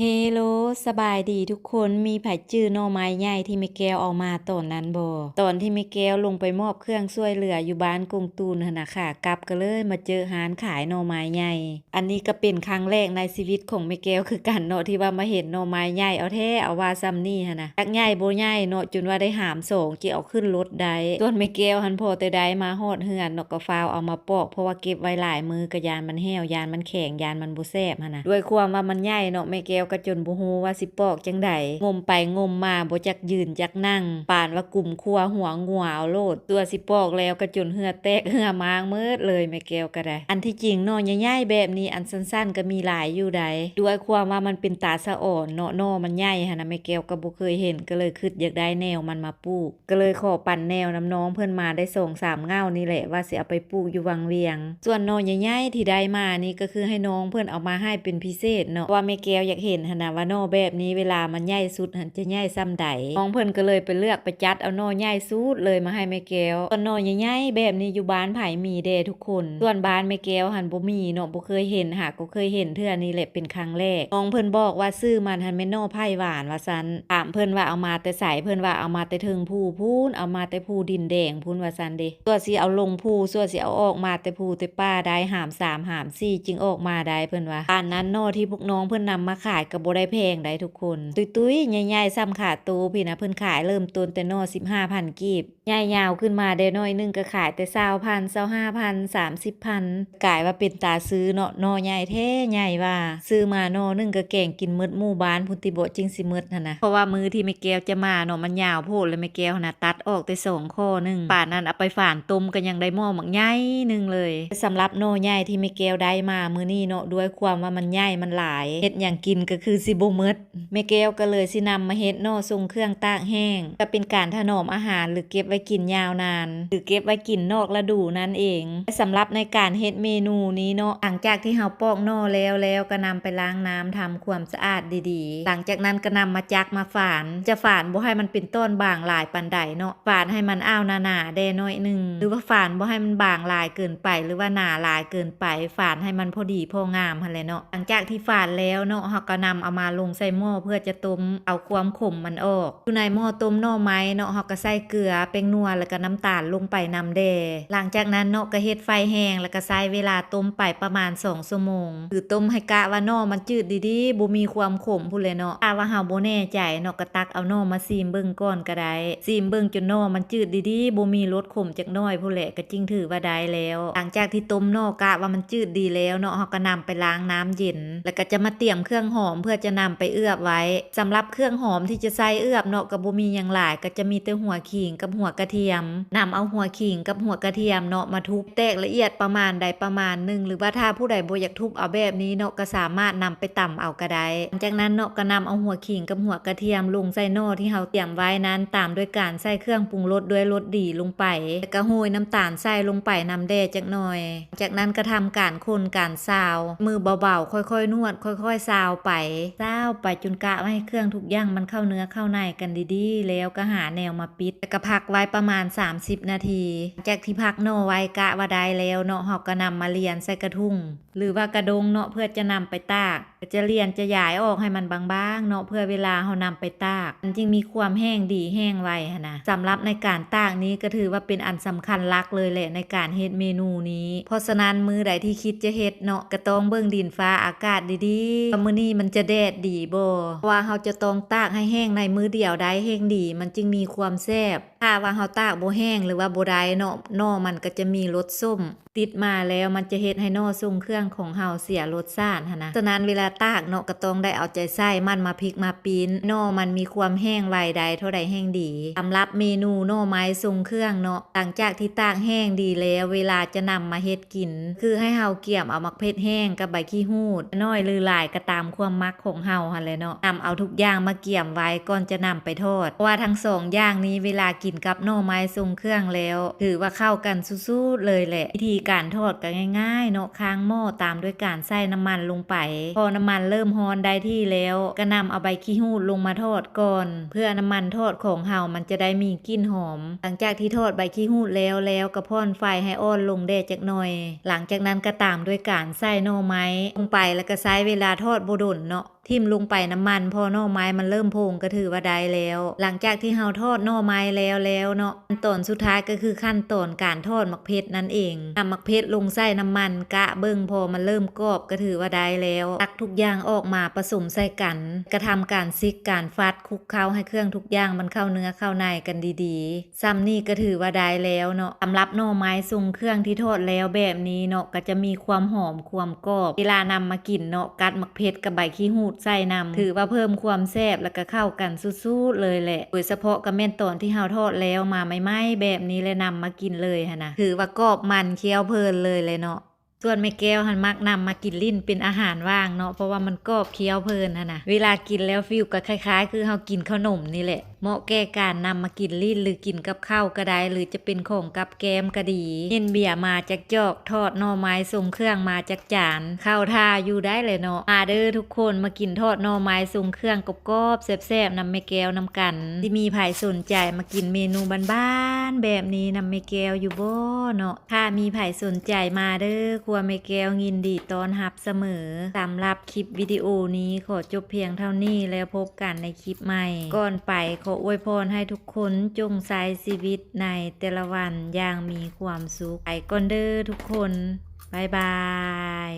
ເຮໂລ ສະບາຍດີທຸກຄົນ. ມີໃຜຈື່ໜໍ່ໄມ້ໃຫຍ່ທີ່ແມ່ແກ້ວເອົາມາຕອນນັ້ນບໍ່? ຕອນທີ່ແມ່ແກ້ວລົງໄປມອບເຄື່ອງຊ່ວຍເຫຼືອຢູ່ບ້ານກົງຕູນຫັ້ນນະ ຂາກັບກໍເລີຍມາເຈີຮ້ານຂາຍໜໍ່ໄມ້ໃຫຍ່. ອັນນີ້ກໍເປັນຄັ້ງແລກໃນຊີວິດຂອງແມ່ແກ້ວຄືກັນເນາະ ທີ່ວ່າມາເຫັນໜໍ່ໄມ້ໃຫຍ່ເອົາແທ້ເອົາວ່າຊ່ຳນີ້ຫັ້ນນະ. ຈັກໃຫຍ່ບໍ່ໃຫຍ່ເນາະ ຈົນວ່າໄດ້ຫາມສອງ ຈຶ່ງເອົາຂຶ້ນລົດໄດ້. ສ່ວນແມ່ແກ້ວຫັ້ນພໍແຕ່ໄດ້ມາຮອດເຮືອນເນາະ ກໍຟ້າວເອົາມາປອກ ເພາະວ່າເກັບໄວ້ຫຼາຍມື້ກໍຢ້ານມັນແຫ້ວ ຢ້ານມັນແຂງ ຢ້ານມັນບໍ່ແຊບຫັ້ນນະ. ດ້ວຍຄວາມວ່າມັນໃຫຍ່ເນາະ ແມ່ແກ້ວກໍຈົນບໍ່ຮູ້ວ່າຊິປອກຈັ່ງໃດ. ງົມໄປງົມມາບໍ່ຈັກຢືນຈັກນັ່ງ ປານວ່າກຸມຂົວຫົວງົວເອົາໂລດ. ຕົວະຊິປອກແລ້ວກໍຈົນເຫື່ອແຕກເຫື່ອມາງໝົດເລີຍ ແມ່ແກ້ວກໍໄດ້. ອັນທີ່ຈິງໜໍ່ໃຫຍ່ໆແບບນີ້ ອັນສັ້ນໆກໍມີຫຼາຍຢູ່ໃດ໋. ດ້ວຍຄວາມວ່າມັນເປັນຕາສະອອນເນາະ ໜໍ່ມັນໃຫຍ່ຫັ້ນນະ ແມ່ແກ້ວກໍບໍ່ເຄີຍເຫັນ ກໍເລີຍຄິດຢາກໄດ້ແນວມັນມາປູກ. ກໍເລີຍຂໍປັນແນວນຳນ້ອງເພິ່ນມາໄດ້ສອງສາມເຫງົ້ານີ້ແຫຼະ ວ່າຊິເອົາໄປປູກຢູ່ວັງວຽງ. ສ່ວນໜໍ່ໃຫຍ່ໆທີ່ໄດ້ມານີ້ ກໍຄືໃຫ້ນ້ອງເພິ່ນເອົາມາໃຫ້ເປັນພິເສດເນາະ ເພາະວ່າແມ່ແກ້ວຢາກເຫັນຫັ້ນນະວ່າໜໍ່ແບບນີ້ເວລາມັນໃຫຍ່ສຸດຫັ້ນຈະໃຫຍ່ຊ່ຳໃດ. ນ້ອງເພິ່ນກໍເລີຍໄປເລືອກໄປຈັດເອົາໜໍ່ໃຫຍ່ສຸດເລີຍມາໃຫ້ແມ່ແກ້ວ. ສ່ວນໜໍ່ໃຫຍ່ໆແບບນີ້ຢູ່ບ້ານໃຜມີແດ່ທຸກຄົນ. ສ່ວນບ້ານແມ່ແກ້ວຫັ້ນບໍ່ມີເນາະ ບໍ່ເຄີຍເຫັນ ຫາກໍເຄີຍເຫັນເທື່ອນີ້ແຫຼະເປັນຄັ້ງແລກ. ນ້ອງເພິ່ນບອກວ່າຊື່ມັນຫັ້ນແມ່ນໜໍ່ໄຜ່ຫວານວ່າຊັ້ນ. ຖາມເພິ່ນວ່າເອົາມາແຕ່ໃສ ເພິ່ນວ່າເອົາມາແຕ່ເທິງພູພຸ້ນ ເອົາມາແຕ່ພູດິນແດງພຸ້ນວ່າຊັ້ນເດ. ຊົ່ວຊິເອົາລົງພູ ຊົ່ວຊິເອົາອອກມາແຕ່ພູແຕ່ປ່າໄດ້ ຫາມສາມຫາມສີ່ຈຶ່ງອອກມາໄດ້ ເພິ່ນວ່າ. ປານນັ້ນໜໍ່ທີ່ພວກນ້ອງເພິ່ນນຳມາຂາຍກໍບໍ່ໄດ້ແພງໃດ໋ທຸກຄົນ. ຕຸ້ຍໆ ໃຫຍ່ໆ ຊ່ຳຂາໂຕພີ້ນະ ເພິ່ນຂາຍເລີ່ມຕົ້ນແຕ່ໜໍ່ສິບຫ້າພັນກີບ. ໃຫຍ່ຍາວຂຶ້ນມາໄດ້ໜ້ອຍໜຶ່ງກໍຂາຍແຕ່ຊາວພັນ ຊາວຫ້າພັນ ສາມສິບພັນ ກາຍວ່າເປັນຕາຊື້ເນາະ ໜໍ່ໃຫຍ່ແທ້ໃຫຍ່ວ່າ. ຊື້ມາໜໍ່ໜຶ່ງກໍແກງກິນໝົດໝູ່ບ້ານພຸ້ນຕິເບາະ ຈຶ່ງຊິໝົດຫັ້ນນະ. ເພາະວ່າມື້ທີ່ແມ່ແກ້ວຈະມາເນາະ ມັນຍາວໂພດ ແລ້ວແມ່ແກ້ວຫັ້ນນະຕັດອອກແຕ່ສອງຂໍ້ໜຶ່ງ. ປານນັ້ນເອົາໄປຝານຕົ້ມກໍຍັງໄດ້ໝໍ້ບັກໃຫຍ່ໜຶ່ງເລີຍ. ສຳລັບໜໍ່ໃຫຍ່ທີ່ແມ່ແກ້ວໄດ້ມາມື້ນີ້ເນາະ ດ້ວຍຄວາມວ່າມັນໃຫຍ່ມັນຫຼາຍ ເຮັດຫຍັງກິນກໍຄືຊິບໍ່ໝົດ. ແມ່ແກ້ວກໍເລີຍຊິນຳມາເຮັດໜໍ່ຊົງເຄື່ອງຕາກແຫ້ງ ກໍເປັນການຖະໜອມອາຫານ ຫຼື ເກັບໄວ້ກິນຍາວນານ ຫຼື ເກັບໄວ້ກິນນອກລະດູນັ້ນເອງ. ແລະ ສຳລັບໃນການເຮັດເມນູນີ້ເນາະ ຫຼັງຈາກທີ່ເຮົາປອກໜໍ່ແລ້ວແລ້ວ ກໍນຳໄປລ້າງນ້ຳ ທຳຄວາມສະອາດດີໆ. ຫຼັງຈາກນັ້ນກໍນຳມາຈັກມາຝານ ຈະຝານບໍ່ໃຫ້ມັນເປັນຕອນບາງຫຼາຍປານໃດເນາະ ຝານໃຫ້ມັນອາວໜາໆແດ່ໜ້ອຍໜຶ່ງ ຫຼືວ່າຝານບໍ່ໃຫ້ມັນບາງຫຼາຍເກີນໄປ ຫຼືວ່າໜາຫຼາຍເກີນໄປ ຝານໃຫ້ມັນພໍດີພໍງາມຫັ້ນແຫຼະເນາະ. ຫຼັງຈາກທີ່ຝານແລ້ວເນາະ ເຮົາກໍນຳເອົາມາລົງໃສ່ໝໍ້ເພື່ອຈະຕົ້ມເອົາຄວາມຂົມມັນອອກ. ຢູ່ໃນໝໍ້ຕົ້ມໜໍ່ໄມ້ເນາະ ເຮົາກໍໃສ່ເກືອ ແປ້ງນົວ ແລ້ວກໍນ້ຳຕານລົງໄປນຳແດ່. ຫຼັງຈາກນັ້ນເນາະ ກໍເຮັດໄຟແຮງ ແລ້ວກໍໃຊ້ເວລາຕົ້ມໄປປະມານສອງຊົ່ວໂມງ ຄືຕົ້ມໃຫ້ກະວ່າໜໍ່ມັນຈືດດີໆ ບໍ່ມີຄວາມຂົມພຸ້ນແຫຼະເນາະ. ຖ້າວ່າເຮົາບໍ່ແນ່ໃຈເນາະ ກໍຕັກເອົາໜໍ່ມາຊີມເບິ່ງກ່ອນກໍໄດ້ ຊີມເບິ່ງຈົນໜໍ່ມັນຈືດດີໆ ບໍ່ມີລົດຂົມຈັກໜ້ອຍພຸ້ນແຫຼະ ກໍຈຶ່ງຖືວ່າໄດ້ແລ້ວ. ຫຼັງຈາກທີ່ຕົ້ມໜໍ່ກະວ່າມັນຈືດດີແລ້ວເນາະ ເຮົາກໍນຳໄປລ້າງນ້ຳເຢັນ ແລ້ວກໍຈະມາຕຽມເຄື່ອງຫອມເພື່ອຈະນຳໄປເອືອບໄວ້. ສຳລັບເຄື່ອງຫອມທີ່ຈະໃສ່ເອືອບເນາະ ກໍບໍ່ມີຫຍັງຫຼາຍ ກໍຈະມີແຕ່ຫົວຂີງກັບຫົວກະທຽມ. ນຳເອົາຫົວຂີງກັບຫົວກະທຽມເນາະ ມາທຸບແຕກລະອຽດປະມານໃດປະມານໜຶ່ງ ຫຼືວ່າຖ້າຜູ້ໃດບໍ່ຢາກທຸບເອົາແບບນີ້ເນາະ ກໍສາມາດນຳໄປຕຳເອົາກໍໄດ້. ຫຼັງຈາກນັ້ນເນາະ ກໍນຳເອົາຫົວຂີງກັບຫົວກະທຽມລົງໃສ່ໜໍ່ທີ່ເຮົາຕຽມໄວ້ນັ້ນ ຕາມດ້ວຍການໃສ່ເຄື່ອງປຸງລົດດ້ວຍລົດດີລົງໄປ ແລ້ວກໍໂຮຍນ້ຳຕານໃສ່ລົງໄປນຳແດ່ຈັກໜ້ອຍ. ຈາກນັ້ນກໍທຳການຄົນການຊາວ ມືເບົາໆ ຄ່ອຍໆນວດ ຄ່ອຍໆຊາວໄປ ຊາວໄປຈົນກະວ່າໃຫ້ເຄື່ອງທຸກຢ່າງມັນເຂົ້າເນື້ອເຂົ້າໃນກັນດີໆ ແລ້ວກໍຫາແນວມາປິດ ແລ້ວກໍພັກໄວ້ປະມານສາມສິບນາທີ. ຈາກທີ່ພັກໜໍ່ໄວ້ກະວ່າໄດ້ແລ້ວເນາະ ເຮົາກໍນຳມາລຽນໃສ່ກະທຸງ ຫຼືວ່າກະດົງເນາະ ເພື່ອຈະນຳໄປຕາກ ກໍຈະລຽນຈະຢາຍອອກໃຫ້ມັນບາງໆເນາະ ເພື່ອເວລາເຮົານຳໄປຕາກ ມັນຈຶ່ງມີຄວາມແຫ້ງດີແຫ້ງໄວຫັ້ນນະ. ສຳລັບໃນການຕາກນີ້ກໍຖືວ່າເປັນອັນສຳຄັນຫຼັກເລີຍແຫຼະໃນການເຮັດເມນູນີ້. ເພາະສະນັ້ນມື້ໃດທີ່ຄິດຈະເຮັດເນາະ ກໍຕ້ອງເບິ່ງດິນຟ້າອາກາດດີໆ ວ່າມື້ນີ້ມັນຈະແດດດີບໍ່ ເພາະວ່າເຮົາຈະຕ້ອງຕາກໃຫ້ແຫ້ງໃນມື້ດຽວໄດ້ແຮ່ງດີ ມັນຈຶ່ງມີຄວາມແຊບ. ຖ້າວ່າເຮົາຕາກບໍ່ແຫ້ງ ຫຼືວ່າບໍ່ໄດ້ເນາະ ໜໍ່ມັນກໍຈະມີລົດສົ້ມ ຕິດມາແລ້ວມັນຈະເຮັດໃຫ້ໜໍ່ຊົງເຄື່ອງຂອງເຮົາເສຍລົດຊາດຫັ້ນນະ. ສະນັ້ນເວລາຕາກເນາະ ກໍຕ້ອງໄດ້ເອົາໃຈໃສ່ ໝັ່ນມາພິກມາປີ້ນ ໜໍ່ມັນມີຄວາມແຫ້ງໄວໄດ້ເທົ່າໃດແຮ່ງດີ. ສຳລັບເມນູໜໍ່ໄມ້ຊົງເຄື່ອງເນາະ ຫຼັງຈາກທີ່ຕາກແຫ້ງດີແລ້ວ ເວລາຈະນຳມາເຮັດກິນ ຄືໃຫ້ເຮົາກຽມເອົາໝາກເຜັດແຫ້ງກັບໃບຂີ້ຫູດ ໜ້ອຍຫຼືຫຼາຍກໍຕາມຄວາມມັກຂອງເຮົາຫັ້ນແຫຼະເນາະ. ນຳເອົາທຸກຢ່າງມາກຽມໄວ້ກ່ອນຈະນຳໄປທອດ ເພາະວ່າທັງສອງຢ່າງນີ້ເວລາກິນກັບໜໍ່ໄມ້ຊົງເຄື່ອງແລ້ວ ຖືວ່າເຂົ້າກັນສຸດໆເລີຍແຫຼະ. ວິທີການທອດກໍງ່າຍໆເນາະ ຄ້າງໝໍ້ຕາມດ້ວຍການໃສ່ນ້ຳມັນລົງໄປ. ພໍນ້ຳມັນເລີ່ມຮ້ອນໄດ້ທີ່ແລ້ວ ກໍນຳເອົາໃບຂີ້ຫູດລົງມາທອດກ່ອນ ເພື່ອນ້ຳມັນທອດຂອງເຮົາມັນຈະໄດ້ມີກິ່ນຫອມ. ຫຼັງຈາກທີ່ທອດໃບຂີ້ຫູດແລ້ວ ແລ້ວກໍຜ່ອນໄຟໃຫ້ອ່ອນລົງແດ່ຈັກໜ່ອຍ. ຫຼັງຈາກນັ້ນກໍຕາມດ້ວຍການໃສ່ໜໍ່ໄມ້ລົງໄປ ແລ້ວກໍໃຊ້ເວລາທອດບໍ່ດົນເນາະ. ຖິ້ມລົງໄປນ້ຳມັນ ພໍໜໍ່ໄມ້ມັນເລີ່ມໂພງກໍຖືວ່າໄດ້ແລ້ວ. ຫຼັງຈາກທີ່ເຮົາທອດໜໍ່ໄມ້ແລ້ວແລ້ວເນາະ ຂັ້ນຕອນສຸດທ້າຍກໍຄືຂັ້ນຕອນການທອດໝາກເຜັດນັ້ນເອງ. ນຳໝາກເຜັດລົງໃສ່ນ້ຳມັນ ກະເບິ່ງ ພໍມັນເລີ່ມກອບກໍຖືວ່າໄດ້ແລ້ວ. ຕັກທຸກຢ່າງອອກມາປະສົມໃສ່ກັນ ກະທຳການຊິກການຟັດ ຄຸກເຄົ້າໃຫ້ເຄື່ອງທຸກຢ່າງມັນເຂົ້າເນື້ອເຂົ້າໃນກັນດີໆ. ສ່ຳນີ້ກໍຖືວ່າໄດ້ແລ້ວເນາະ. ສຳລັບໜໍ່ໄມ້ຊົງເຄື່ອງທີ່ທອດແລ້ວແບບນີ້ເນາະ ກໍຈະມີຄວາມຫອມຄວາມກອບ. ເວລານຳມາກິນເນາະ ກັດໝາກເຜັດກັບໃບຂີ້ຫູດໃສ່ນຳ ຖືວ່າເພີ່ມຄວາມແຊບ ແລ້ວກໍເຂົ້າກັນສຸດໆເລີຍແຫຼະ. ໂດຍສະເພາະກໍແມ່ນຕອນທີ່ເຮົາທອດແລ້ວມາໃໝ່ໆແບບນີ້ ແລະນຳມາກິນເລີຍຫັ້ນນະ ຖືວ່າກອບມັນຄຽວເພີນເລີຍແຫຼະເນາະ. ສ່ວນແມ່ແກ້ວຫັ້ນມັກນຳມາກິນຫຼິ້ນເປັນອາຫານຫວ່າງເນາະ ເພາະວ່າມັນກອບຄຽວເພີນຫັ້ນນະ. ເວລາກິນແລ້ວຟີວກໍຄ້າຍໆຄືເຮົາກິນເຂົ້າໜົມນີ້ແຫຼະ. ເໝາະແກ່ການນຳມາກິນຫຼິ້ນ ຫຼື ກິນກັບເຂົ້າກໍໄດ້ ຫຼື ຈະເປັນຂອງກັບແກ້ມກໍດີ. ເຫັນເບຍມາຈັກຈອກ ທອດໜໍ່ໄມ້ຊົງເຄື່ອງມາຈັກຈານ ເຂົ້າທ່າຢູ່ໄດ້ແຫຼະເນາະ. ມາເດີທຸກຄົນ ມາກິນທອດໜໍ່ໄມ້ຊົງເຄື່ອງກອບໆແຊບໆນຳແມ່ແກ້ວນຳກັນ. ຊິມີໃຜສົນໃຈມາກິນເມນູບ້ານໆແບບນີ້ນຳແມ່ແກ້ວຢູ່ບໍ່ເນາະ? ຖ້າມີໃຜສົນໃຈມາເດີ ຄົວແມ່ແກ້ວຍິນດີຕ້ອນຮັບສະເໝີ. ສຳລັບຄລິບວິດີໂອນີ້ຂໍຈົບພຽງເທົ່ານີ້ ແລ້ວພົບກັນໃນຄລິບໃໝ່. ກ່ອນໄປຂໍອວຍພອນໃຫ້ທຸກຄົນຈົ່ງໃຊ້ຊີວິດໃນແຕ່ລະວັນຢ່າງມີຄວາມສຸກ. ໄປກ່ອນເດີທຸກຄົນ. ບາຍບາຍ.